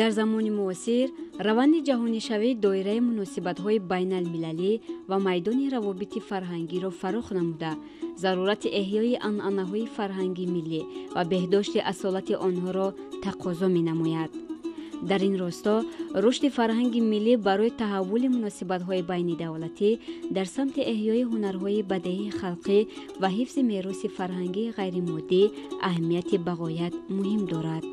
Дар замони муосир раванди ҷаҳонишавии доираи муносибатҳои байналмилалӣ ва майдони равобити фарҳангиро фарох намуда, зарурати эҳёи анъанаҳои фарҳанги миллӣ ва беҳдошти асолати онҳоро тақозо менамояд. Дар ин росто рушди фарҳанги миллӣ барои таҳаввули муносибатҳои байнидавлатӣ дар самти эҳёи ҳунарҳои бадеии халқӣ ва ҳифзи мероси фарҳангии ғайримоддӣ аҳамияти бағоят муҳим дорад.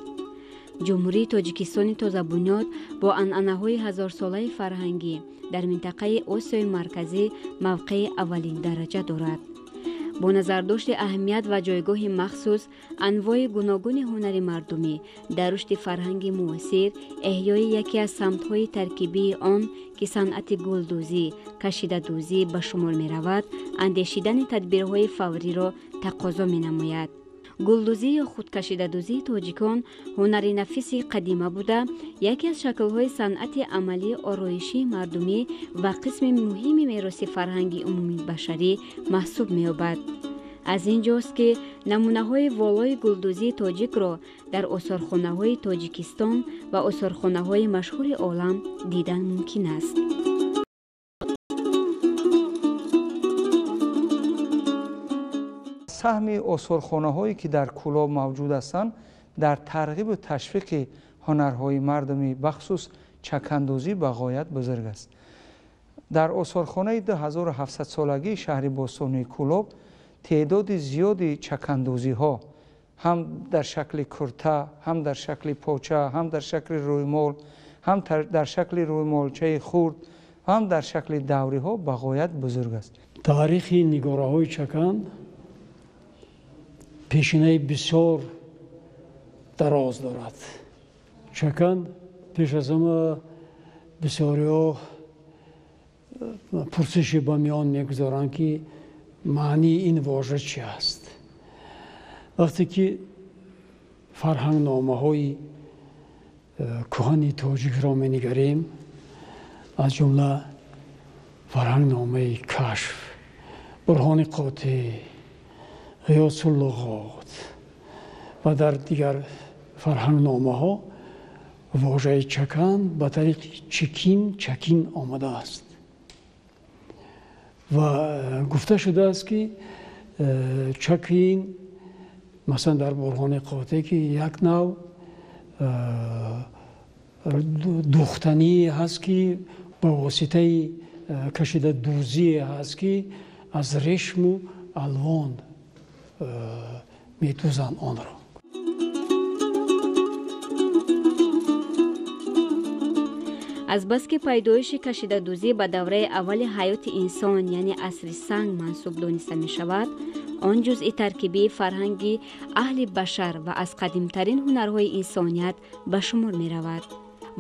Ҷумҳурии Тоҷикистони тозабунёд бо анъанаҳои ҳазорсолаи фарҳангӣ дар минтақаи Осиёи Марказӣ мавқеи аввалиндараҷа дорад. Бо назардошти аҳамият ва ҷойгоҳи махсус, анвои гуногуни ҳунари мардумӣ дар рушди фарҳанги муосир, эҳёи яке аз самтҳои таркибии он, ки санъати гулдӯзӣ, кашидадӯзӣ ба шумор меравад, андешидани тадбирҳои фавриро тақозо менамояд. Гулдӯзӣ ё худкашидадӯзии тоҷикон ҳунари нафиси қадима буда, яке аз шаклҳои санъати амалии ороишии мардумӣ ва қисми муҳими мероси фарҳанги умумибашарӣ маҳсуб меёбад. Аз ин ҷост, ки намунаҳои волои гулдӯзии тоҷикро дар осорхонаҳои Тоҷикистон ва осорхонаҳои машҳури олам дидан мумкин аст. Саҳми осорхонаҳое ки дар Кӯлоб мавҷуд ҳастанд дар тарғибу ташвиқи ҳунарҳои мардумӣ, бахусус чакандӯзӣ, ба ғоят бузург аст. Дар осорхонаи 2700-солагии шаҳри бостонии Кӯлоб теъдоди зиёди чакандӯзиҳо ҳам дар шакли курта, ҳам дар шакли поча, ҳам дар шакли рӯймол, ҳам дар шакли рӯймолчаи хурд, ҳам дар шакли давриҳо ба ғоят бузург аст. Таърихи нигораҳои чаканд пешинаи бисёр дароз дорад. Чаканд пеш аз ҳама бисёриҳо пурсиши ба миён мегузоранд, ки маънии ин вожа чи аст. Вақте ки фарҳангномаҳои кӯҳани тоҷикро менигарем, аз ҷумла фарҳангномаи Кашф, Бурҳони Қотеъ, Ғиёсуллуғот ва дар дигар фарҳангномаҳо вожаи чакан ба тариқи чикин, чакин омадааст ва гуфта шудааст, ки чакин, масалан дар Бурҳони Қотеъ, ки як нав духтанӣ ҳаст, ки ба воситаи кашидадӯзие ҳаст, ки аз решму алвон медӯзанд онро. Азбаски пайдоиши кашидадӯзӣ ба давраи аввали ҳаёти инсон, яъне асри санг, мансуб дониста мешавад, он ҷузъи таркибии фарҳанги аҳли башар ва аз қадимтарин ҳунарҳои инсоният ба шумор меравад.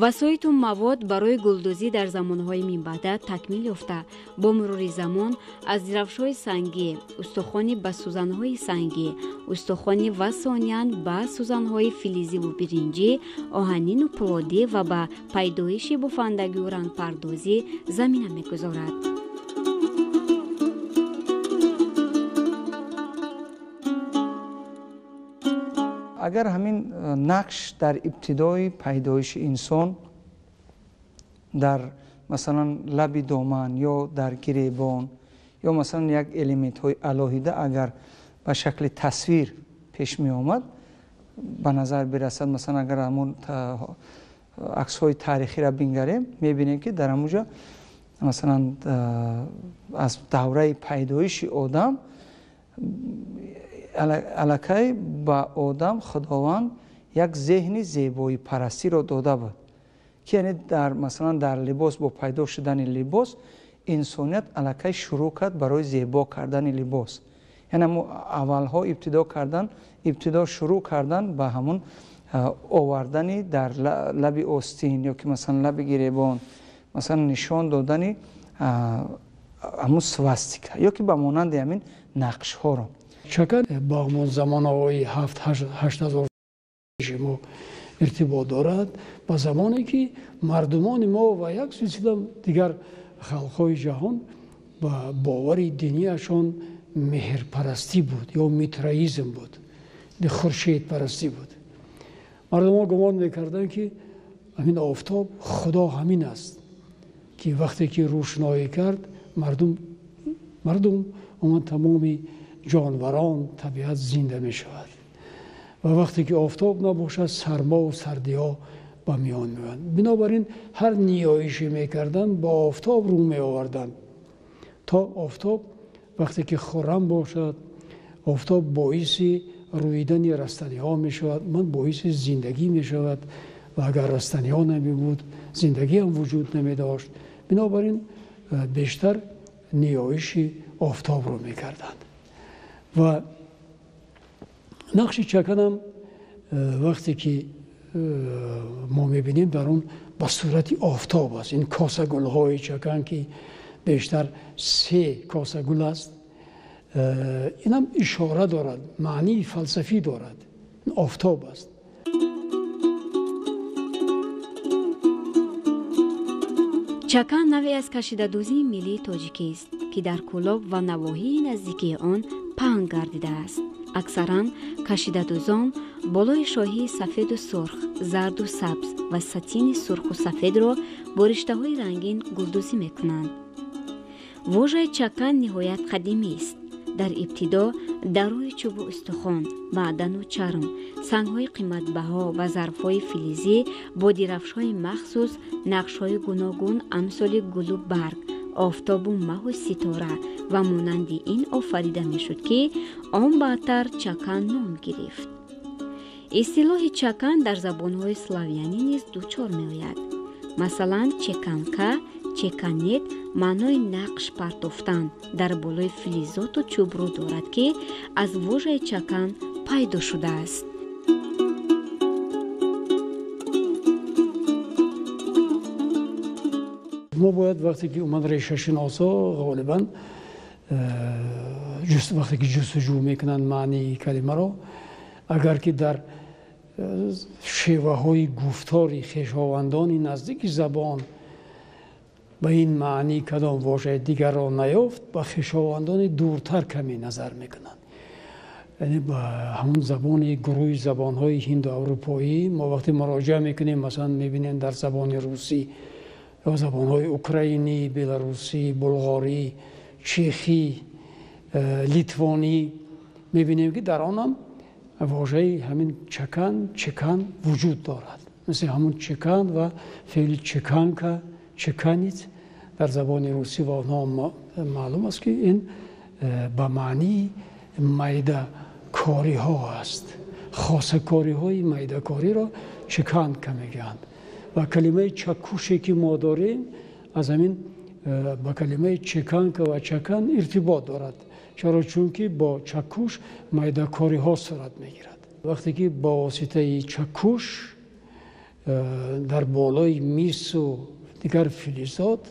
Васоиту мавод барои гулдӯзӣ дар замонҳои минбаъда такмил ёфта, бо мурури замон аз дирафшҳои сангӣ, устухони ба сӯзанҳои сангӣ, устухони ва сониян ба сӯзанҳои филизиву биринҷӣ, оҳанину пӯлодӣ ва ба пайдоиши буфандагию рангпардозӣ замина мегузорад. Агар ҳамин нақш дар ибтидои пайдоиши инсон дар масалан лаби доман ё дар гиребон ё масалан як элементҳои алоҳида агар ба шакли тасвир пеш меомад, ба назар бирасад, масалан агар ҳамон аксҳои таърихиро бингарем, мебинем, ки дар ҳамонҷо масалан аз давраи пайдоиши одам аллакай ба одам Худованд як зеҳни зебоипарастиро дода буд, ки яъне дар масалан дар либос, бо пайдо шудани либос инсоният аллакай шурӯъ кард барои зебо кардани либос. Яъне ҳамон аввалҳо ибтидо кардан, ибтидо шурӯъ кардан ба ҳамон овардани дар лаби остин ё ки масалан лаби гиребон, масалан нишон додани ҳамон свастика ё ки ба монанди ҳамин нақшҳоро. Чакан ба ҳамон замонаҳои ҳафт ҳашт ҳазор мо иртибот дорад, ба замоне ки мардумони мо ва як силсила дигар халқҳои ҷаҳон ба бовари динияшон меҳрпарастӣ буд ё митраизм буд, хуршедпарастӣ буд. Мардумон гумон мекарданд, ки ҳамин офтоб худо ҳамин аст ки вақте ки рӯшноӣ кард мардум умуман тамоми ҷонварон табиат зинда мешавад ва вақте ки офтоб набошад сармо ва сардиҳо ба миён меоянд. Бинобар ин ҳар ниёише мекарданд ба офтоб рӯ меоварданд то офтоб вақте ки хуррам бошад офтоб боиси рӯидани растаниҳо мешавад, ман боиси зиндагӣ мешавад ва агар растаниҳо намебуд зиндагӣ ҳам вуҷуд намедошт. Бинобар ин бештар ниёиши офтобро мекарданд ва нақши чаканам вақте ки мо мебинем дар он ба сурати офтоб аст. Ин косагулҳои чакан ки бештар се косагул аст, инам ишора дорад, маънии фалсафӣ дорад, офтоб аст. Чакан навъе аз кашидадӯзии миллии тоҷикист, ки дар Кӯлоб ва навоҳии наздикии он паҳн гардидааст. Аксаран кашидадӯзон болои шоҳии сафеду сурх, зарду сабз ва сатини сурху сафедро бо риштаҳои рангин гулдӯзӣ мекунанд. Вожаи чакан ниҳоят қадимист. Дар ибтидо дар рӯи чӯбу устухон, маъдану чарм, сангҳои қиматбаҳо ва зарфҳои филизӣ бо дирафшҳои махсус нақшҳои гуногун амсоли гулу барг, офтобу маҳу ситора ва монанди ин офарида мешуд, ки он баъдтар чакан ном гирифт. Истилоҳи чакан дар забонҳои славянӣ низ дучор меояд. Масалан, чеканка, чеканет маънои нақш партофтан дар болои филизоту чӯбро дорад, ки аз вожаи чакан пайдо шудааст. Мо бояд вақте ки умуман решашиносо ғолибан вақте ки ҷустуҷӯ мекунанд маънии калимаро, агар ки дар шеваҳои гуфтори хешовандони наздики забон ба ин маънӣ кадом вожаи дигарро наёфт, ба хешовандони дуртар каме назар мекунанд. Яъне ба ҳамон забони гурӯҳи забонҳои ҳиндуаврупоӣ мо вақте муроҷиа мекунем, масалан мебинем дар забони русӣ ё забонҳои украинӣ, беларусӣ, булғорӣ, чехӣ, литвонӣ мебинем ки дар онам вожаи ҳамин чакан, чекан вуҷуд дорад. Мисли ҳамон чекан ва феъли чеканка, чеканит дар забони русӣ ва онҳо маълум аст, ки ин ба маънии майдакориҳо аст. Хосакориҳои майдакориро чеканка мегӯянд. Ва калимаи чакуше ки мо дорем аз ҳамин ба калимаи чеканка ва чакан иртибот дорад. Чаро? Чунки бо чакуш майдакориҳо сурат мегирад. Вақте ки бо воситаи чакуш дар болои мису дигар филизот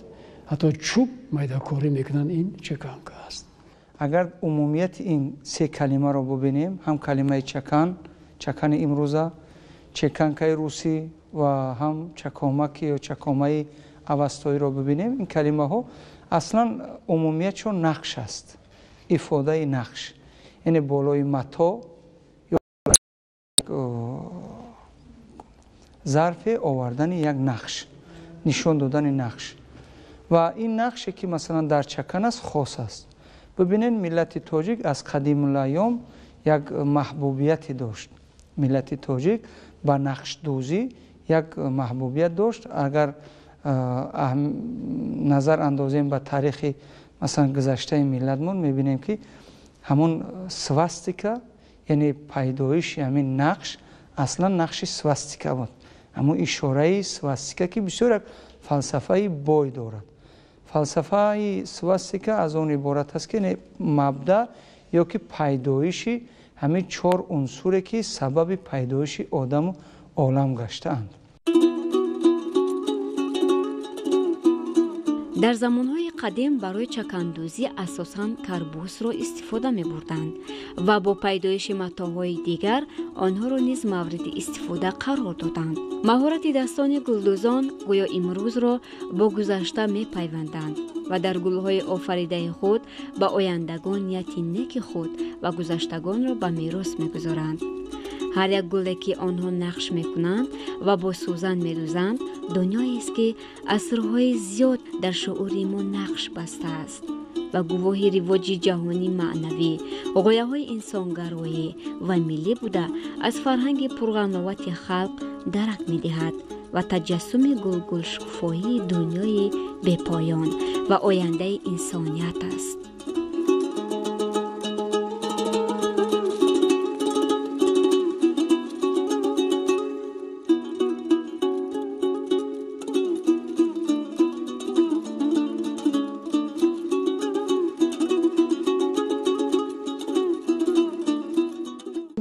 ҳатто чӯб майдакорӣ мекунанд, ин чеканка аст. Агар умумияти ин се калимаро бубинем, ҳам калимаи чакан, чакани имрӯза, чеканкаи русӣ ва ҳам чакомаки ё чакомаи авастоиро бибинем, ин калимаҳо аслан умумиятшон нақш аст, ифодаи нақш, яъне болои мато ё зарфе овардани як нақш, нишон додани нақш. Ва ин нақше ки масалан дар чакан аст, хос аст. Бибинед, миллати тоҷик аз қадимулайём як маҳбубияте дошт. Миллати тоҷик ба нақшдӯзӣ як маҳбубият дошт. Агар назар андозем ба таърихи масалан гузаштаи миллатмон, мебинем ки ҳамон свастика, яъне пайдоиши ҳамин нақш аслан нақши свастика буд. Ҳамон ишораи свастика, ки бисёр як фалсафаи бой дорад. Фалсафаи свастика аз он иборат аст, ки мабда ё ки пайдоиши ҳамин чор унсуре, ки сабаби пайдоиши одаму олам гаштаанд. Дар замонҳои қадим барои чакандӯзӣ асосан карбусро истифода мебурданд ва бо пайдоиши матоъҳои дигар онҳоро низ мавриди истифода қарор доданд. Маҳорати дастони гулдӯзон гӯё имрӯзро бо гузашта мепайванданд ва дар гулҳои офаридаи худ ба ояндагон нияти неки худ ва гузаштагонро ба мерос мегузоранд. Ҳар як гуле, ки онҳо нақш мекунанд ва бо сӯзан медӯзанд, дунёест, ки асрҳои зиёд дар шуури мо нақш бастааст ва гувоҳи ривоҷи ҷаҳонии маънавӣ, ғояҳои инсонгароӣ ва миллӣ буда, аз фарҳанги пурғановати халқ дарак медиҳад ва таҷассуми гулгулшукуфоии дунёи бепоён ва ояндаи инсоният аст.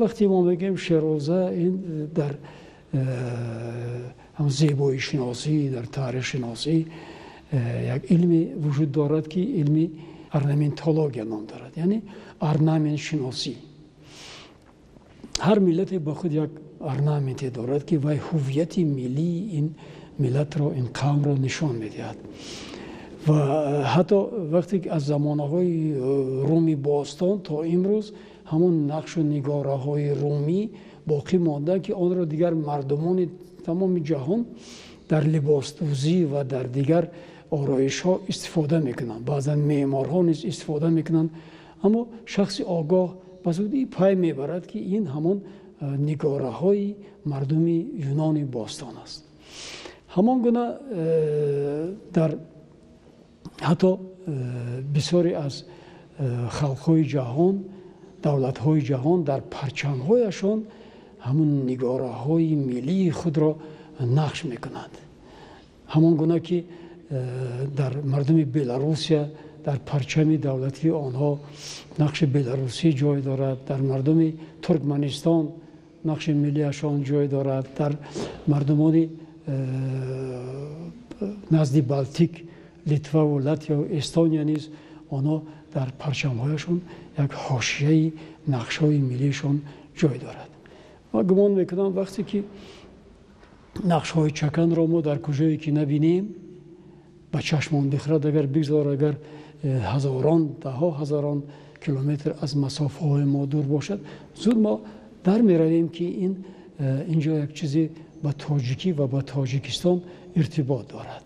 Вақте мо мегӯем Шероза, ин дар зебоишиносӣ, дар таърихшиносӣ як илме вуҷуд дорад, ки илми орнаментология ном дорад, яъне орнаментшиносӣ. Ҳар миллате ба худ як орнаменте дорад, ки вай ҳуввияти миллии ин миллатро, ин қавмро нишон медиҳад. Ва ҳатто вақте ки аз замонаҳои Руми бостон то имрӯз ҳамон нақшу нигораҳои румӣ боқӣ монда, ки онро дигар мардумони тамоми ҷаҳон дар либосдӯзӣ ва дар дигар ороишҳо истифода мекунанд. Баъзан меъморҳо низ истифода мекунанд, аммо шахси огоҳ ба зудӣ пай мебарад, ки ин ҳамон нигораҳои мардуми Юнони бостон аст. Ҳамон гуна дар ҳатто бисёре аз халқҳои ҷаҳон, давлатҳои ҷаҳон дар парчамҳояшон ҳамон нигораҳои миллии худро нақш мекунанд. Ҳамон гуна ки дар мардуми Беларусия дар парчами давлатии онҳо нақши беларусӣ ҷой дорад, дар мардуми Туркманистон нақши миллиашон ҷой дорад, дар мардумони назди Балтик, Литваву Латвия, Эстония низ онҳо дар парчамҳояшон як ҳошияи нақшҳои миллиашон ҷой дорад. Ва гумон мекунам, вақте ки нақшҳои чаканро мо дар куҷое ки набинем, ба чашмон бихӯрад, агар бигзор, агар ҳазорон, даҳҳо ҳазорон километр аз масофаҳои мо дур бошад, зуд мо дар меравем, ки ин инҷо як чизе ба тоҷикӣ ва ба Тоҷикистон иртибот дорад.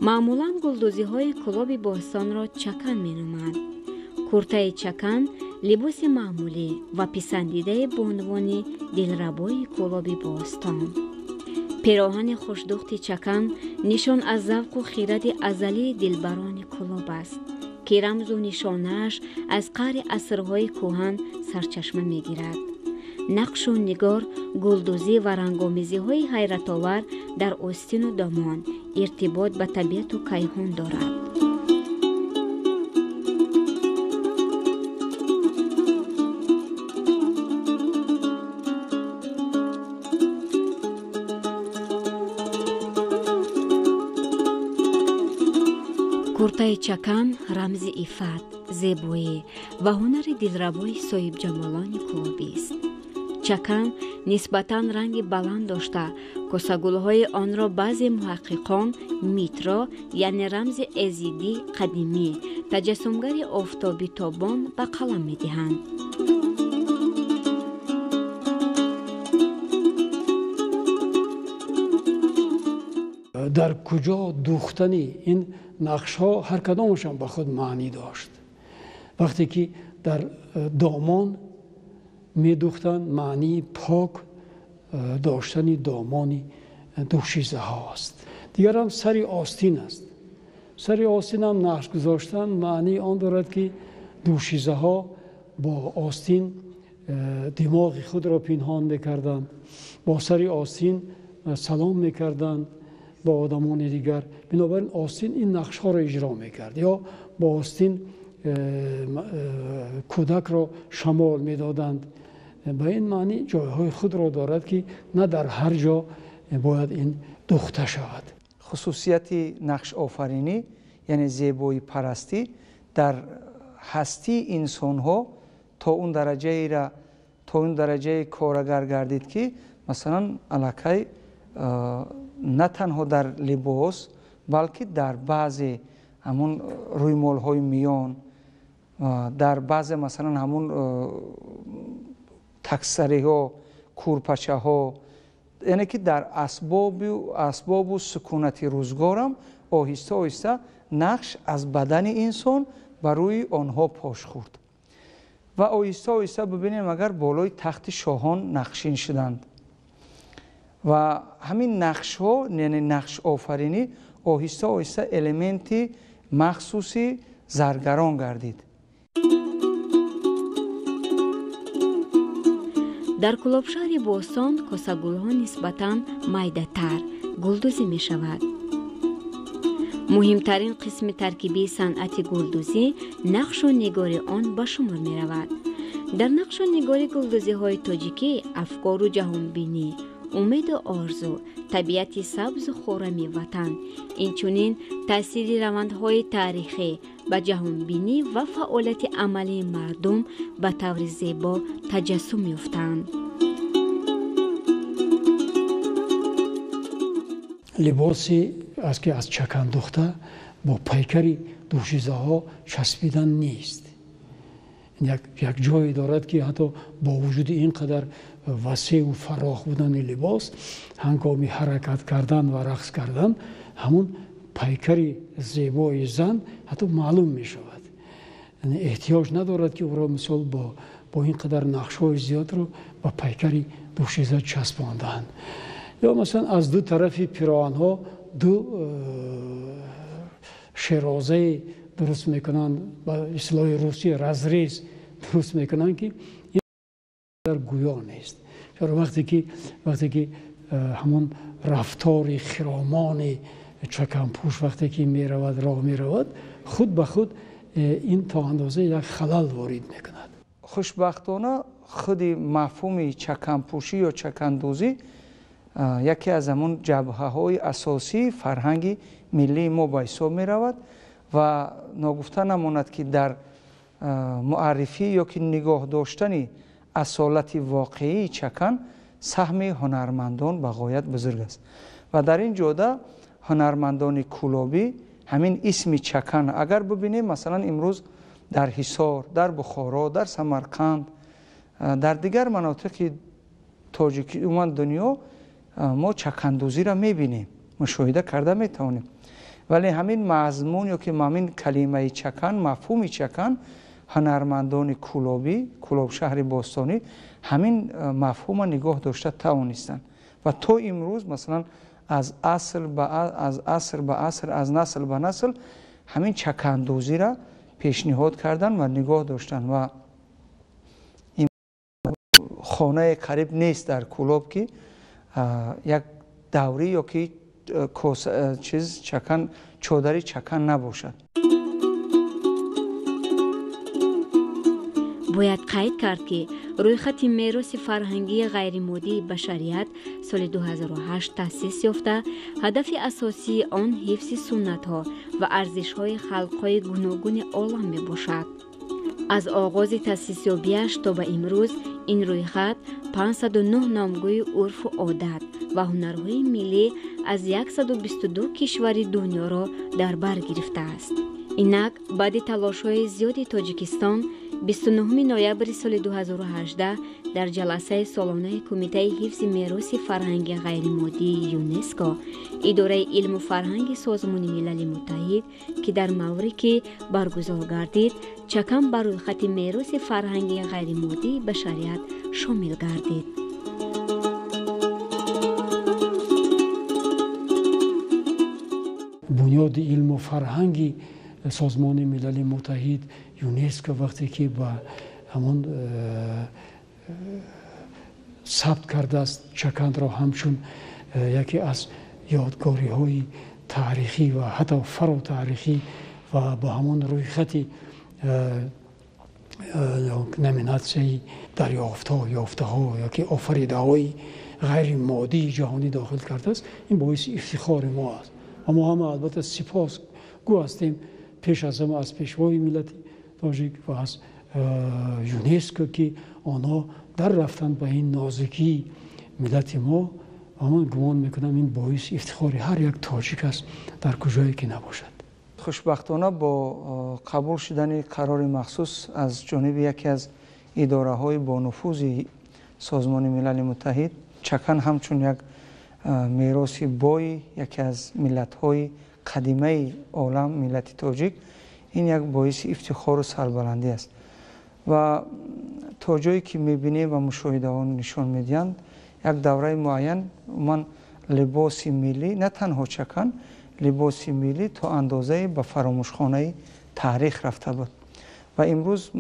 Маъмулан гулдӯзиҳои Кӯлоби бостонро чакан меноманд. Куртаи чакан либоси маъмулӣ ва писандидаи бонувони дилрабои Кӯлоби бостон. Пироҳани хушдухти чакан нишон аз завқу хиради азалии дилбарони Кӯлоб аст, ки рамзу нишонааш аз қаъри асрҳои кӯҳан сарчашма мегирад. Нақшу нигор, гулдӯзӣ ва рангомезиҳои ҳайратовар дар остину домон иртибот ба табиату кайҳон дорад. Куртаи чакан рамзи иффат, зебоӣ ва ҳунари дилрабои соҳибҷамолони кӯлобист. Чакан нисбатан ранги баланд дошта, косагулҳои онро баъзе муҳаққиқон Митро, яъне рамзи эзидӣ қадимӣ, таҷассумгари офтоби тобон ба қалам медиҳанд. Дар куҷо духтани ин нақшҳо ҳар кадомашон ба худ маънӣ дошт. Вақте ки дар домон медухтанд, маънии пок доштани домони душизаҳо аст. Дигарам сари остин аст. Сари остинам нақш гузоштан маънии он дорад, ки душизаҳо бо остин димоғи худро пинҳон мекарданд, бо сари остин салом мекарданд бо одамони дигар. Бинобар ин остин ин нақшҳоро иҷро мекард. Ё бо остин кӯдакро шамол медоданд. Ба ин маънӣ ҷойҳои худро дорад, ки на дар ҳар ҷо бояд ин духта шавад. Хусусияти нақшофаринӣ, яъне зебоипарастӣ, дар ҳастии инсонҳо то он дараҷаи корагар гардид, ки масалан аллакай на танҳо дар либос, балки дар баъзе ҳамон рӯймолҳои миён, Дар баъзе масалан ҳамун таксариҳо, курпачаҳо, яъне ки дар асбобу сукунати рӯзгорам оҳиста оҳиста нақш аз бадани инсон ба рӯи онҳо пош хӯрд. Ва оҳиста оҳиста бибинем, агар болои тахти шоҳон нақшин шуданд. Ва ҳамин нақшҳо, яъне нақшофаринӣ оҳиста оҳиста элементи махсуси заргарон гардид. Дар Кӯлобшаҳри бостон косагулҳо нисбатан майдатар гулдӯзӣ мешавад. Муҳимтарин қисми таркибии санъати гулдӯзӣ нақшу нигори он ба шумор меравад. Дар нақшу нигори гулдӯзиҳои тоҷикӣ афкору ҷаҳонбинӣ, умеду орзу, табиати сабзу хуррами ватан, инчунин таъсири равандҳои таърихӣ ба ҷаҳонбинӣ ва фаъолияти амалии мардум ба таври зебо таҷассум ёфтанд. Либосе аст, ки аз чакандухта бо пайкари дӯшизаҳо часпидан нест. Як ҷое дорад, ки ҳатто бо вуҷуди ин қадар васеъу фарох будани либос, ҳангоми ҳаракат кардан ва рақс кардан ҳамун пайкари зебои зан ҳатто маълум мешавад. Яъне эҳтиёҷ надорад, ки ӯро мисол бо ин қадар нақшҳои зиёдро ба пайкари дӯшиза часпонданд. Ё масалан аз ду тарафи пироҳанҳо ду шерозаи дуруст мекунанд, ба истилоҳи русӣ разрез дуруст мекунанд, ки ин гӯё нест. Чаро вақте ки ҳамон рафтори хиромони чаканпӯш вақте ки меравад, роҳ меравад, худ ба худ ин то андоза як халал ворид мекунад. Хушбахтона худи мафҳуми чаканпӯшӣ ё чакандӯзӣ яке аз ҳамон ҷабҳаҳои асосии фарҳанги миллии мо ба ҳисоб меравад ва ногуфта намонад, ки дар муаррифӣ ё ки нигоҳ доштани асолати воқеии чакан саҳми ҳунармандон ба ғоят бузург аст. Ва дар ин ҷода ҳунармандони кӯлобӣ ҳамин исми чакан агар бибинем, масалан имрӯз дар Ҳисор, дар Бухоро, дар Самарқанд, дар дигар манотиқи тоҷики умуман дунё мо чакандӯзиро мебинем, мушоҳида карда метавонем. Вале ҳамин мазмун ё ки ҳамин калимаи чакан, мафҳуми чакан ҳунармандони кӯлобӣ, Кӯлобшаҳри бостонӣ ҳамин мафҳумро нигоҳ дошта тавонистанд. Ва то имрӯз масалан аз аср ба аср, аз насл ба насл ҳамин чакандӯзиро пешниҳод кардан ва нигоҳ доштан. Ва хонае қариб нест дар Кӯлоб, ки як даврӣ ё ки чиз чакан, чодари чакан набошад. Бояд қайд кард, ки рӯйхати мероси фарҳангии ғайримоддии башарият соли 2008 таъсис ёфта, ҳадафи асосии он ҳифзи суннатҳо ва арзишҳои халқҳои гуногуни олам мебошад. Аз оғози таъсисёбиаш то ба имрӯз ин рӯйхат 509 номгӯи урфу одат ва ҳунарҳои миллӣ аз 122 кишвари дунёро дар бар гирифтааст. Инак баъди талошҳои зиёди Тоҷикистон 29 ноябри соли 2018 дар ҷаласаи солонаи Кумитаи ҳифзи мероси фарҳанги ғайримоддии ЮНЕСКО, идораи илму фарҳанги Созмони Милали Муттаҳид, ки дар маврике баргузор гардид, чакан ба рӯйхати мероси фарҳанги ғайримоддии башарият шомил гардид. Бунёди илму фарҳанги Созмони Милали Муттаҳид ЮНЕСКО вақте ки ба ҳамон сабт кардааст чаканро ҳамчун яке аз ёдгориҳои таърихӣ ва ҳатто фаротаърихӣ ва ба ҳамон рӯйхати номинатсияи дарёфтҳо, ёфтаҳо ё ки офаридаҳои ғайримоддии ҷаҳонӣ дохил кардааст, ин боиси ифтихори мо аст. Ва мо ҳама албатта сипосгӯ ҳастем пеш аз ҳама аз пешвои миллати тоҷик ва аз ЮНЕСКО, ки онҳо дар рафтанд ба ин нозикии миллати мо. Ва ман гумон мекунам ин боиси ифтихори ҳар як тоҷик аст дар куҷое ки набошад. Хушбахтона бо қабул шудани қарори махсус аз ҷониби яке аз идораҳои бонуфузи Созмони Милали Муттаҳид, чакан ҳамчун як мероси бои яке аз миллатҳои қадимаи олам, миллати тоҷик, ин як боиси ифтихору сарбаландӣ аст. Ва то ҷое ки мебинем ва мушоҳидаҳо нишон медиҳанд, як давраи муайян умуман либоси миллӣ, на танҳо чакан, либоси миллӣ то андозае ба фаромӯшхонаи таърих рафта буд. Ва имрӯз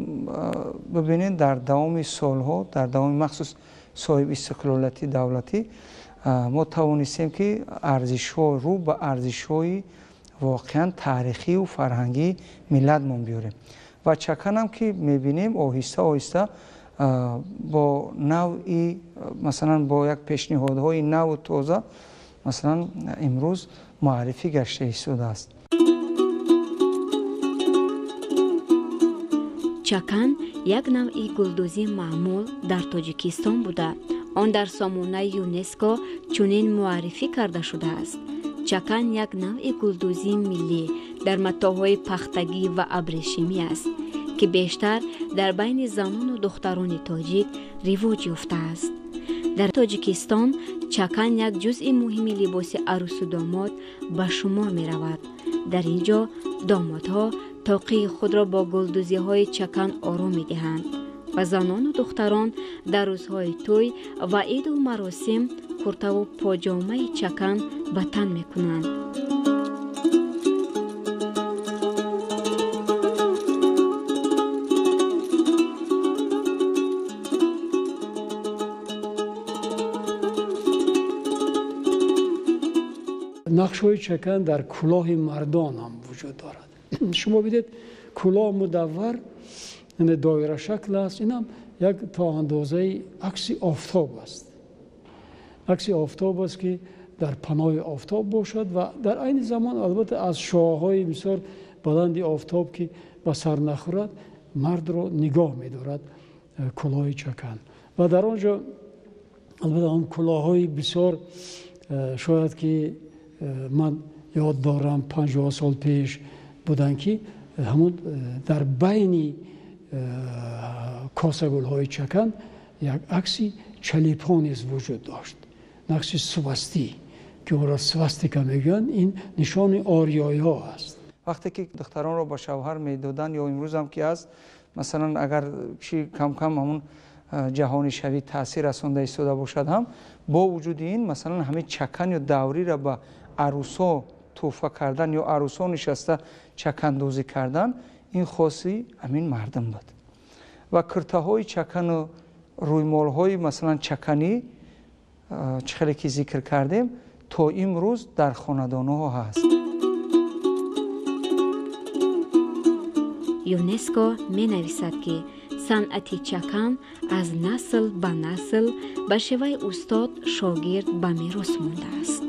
бибинед, дар давоми солҳо, дар давоми махсус соҳиби истиқлолияти давлатӣ, мо тавонистем ки арзишҳо рӯ ба арзишҳои воқеан таърихию фарҳангии миллатмон биёрем. Ва чаканам ки мебинем оҳиста оҳиста бо навъи, масалан, бо як пешниҳодҳои наву тоза, масалан, имрӯз муаррифӣ гашта истодааст. Чакан як навъи гулдӯзии маъмул дар Тоҷикистон буда, он дар сомонаи ЮНЕСКО чунин муаррифӣ карда шудааст. Чакан як навъи гулдӯзии миллӣ дар матоъҳои пахтагӣ ва абрешимӣ аст, ки бештар дар байни занону духтарони тоҷик ривоҷ ёфтааст. Дар Тоҷикистон чакан як ҷузъи муҳими либоси арӯсу домод ба шумор меравад. Дар ин ҷо домодҳо тоқии худро бо гулдӯзиҳои чакан оро медиҳанд ва занону духтарон дар рӯзҳои тӯй ва иду маросим куртаву поҷомаи чакан ба тан мекунанд. Нақшҳои чакан дар кулоҳи мардон ҳам вуҷуд дорад. Шумо бидед, кулоҳ мудаввар, яъне доирашакл аст. Инам як то андозаи акси офтоб аст. Акси офтоб аст, ки дар паноҳи офтоб бошад ва дар айни замон албатта аз шуоъҳои бисёр баланди офтоб, ки ба сар нахӯрад, мардро нигоҳ медорад кулоҳи чакан. Ва дар он ҷо албатта он кулоҳҳои бисёр, шояд ки ман ёд дорам, 50 сол пеш буданд, ки ҳамун дар байни косагулҳои чакан як акси чалипо низ вуҷуд дошт, нақши свастӣ, ки онро свастика мегӯянд. Ин нишони ориёиҳо аст. Вақте ки духтаронро ба шавҳар медоданд, ё имрӯзам ки аст, масалан, агар чи кам-кам ҳамун ҷаҳонишавӣ таъсир расонда истода бошад ҳам, бо вуҷуди ин, масалан, ҳамин чакан ё давриро ба арӯсҳо тӯҳфа кардан ё арӯсҳо нишаста чакандӯзӣ кардан, ин хоси ҳамин мардум буд. Ва куртаҳои чакану рӯймолҳои, масалан, чаканӣ, чӣ хеле ки зикр кардем, то имрӯз дар хонадонҳо ҳаст. ЮНЕСКО менависад, ки санъати чакан аз насл ба насл ба шеваи устод шогирд ба мерос мондааст.